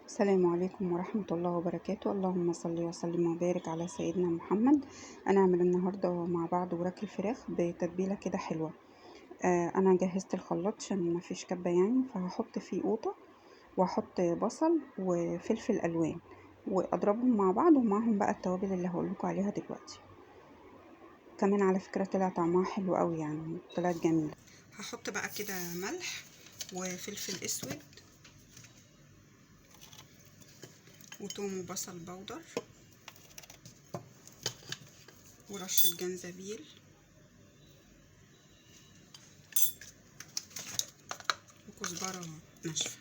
السلام عليكم ورحمة الله وبركاته. اللهم صل وسلم وبارك على سيدنا محمد. هنعمل النهاردة مع بعض وراك الفراخ بتتبيلة كده حلوة. انا جهزت الخلاط عشان مفيش كبة يعني، فهحط فيه قوطة وهحط بصل وفلفل الوان واضربهم مع بعض، ومعهم بقى التوابل اللي هقولكوا عليها دلوقتي. كمان على فكرة طلع طعمها حلو قوي يعني، طلعت جميلة. هحط بقى كده ملح وفلفل اسود وتوم وبصل بودر ورشة جنزبيل وكزبرة ناشفة،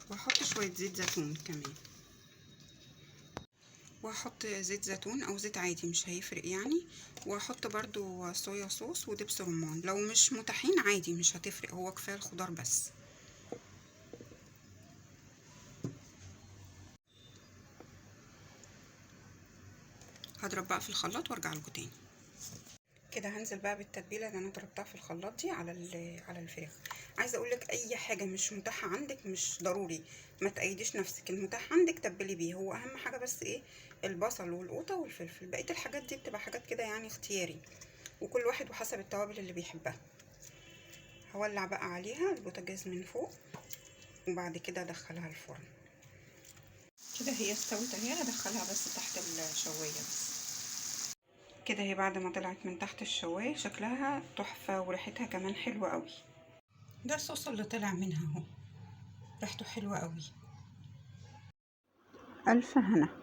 وهحط شوية زيت زيتون كمان، وهحط زيت زيتون او زيت عادي مش هيفرق يعني. وهحط برضو صويا صوص ودبس رمان، لو مش متاحين عادي مش هتفرق، هو كفاية الخضار بس. هضرب بقى في الخلاط وارجع لكم تاني. كده هنزل بقى بالتتبيله اللي انا ضربتها في الخلاط دي على الفراخ. عايزه اقول لك اي حاجة مش متاحة عندك مش ضروري، ما تقيديش نفسك، المتاح عندك تبلي بيه. هو اهم حاجة بس ايه؟ البصل والقوطه والفلفل، بقية الحاجات دي بتبقى حاجات كده يعني اختياري، وكل واحد وحسب التوابل اللي بيحبها. هولع بقى عليها البوتاجاز من فوق وبعد كده ادخلها الفرن. كده هي استوت اهي، هدخلها بس تحت الشوايه بس كده. هي بعد ما طلعت من تحت الشوايه شكلها تحفة وريحتها كمان حلوة قوي. ده الصوص اللي طلع منها اهو، ريحته حلوة قوي. الف هنا.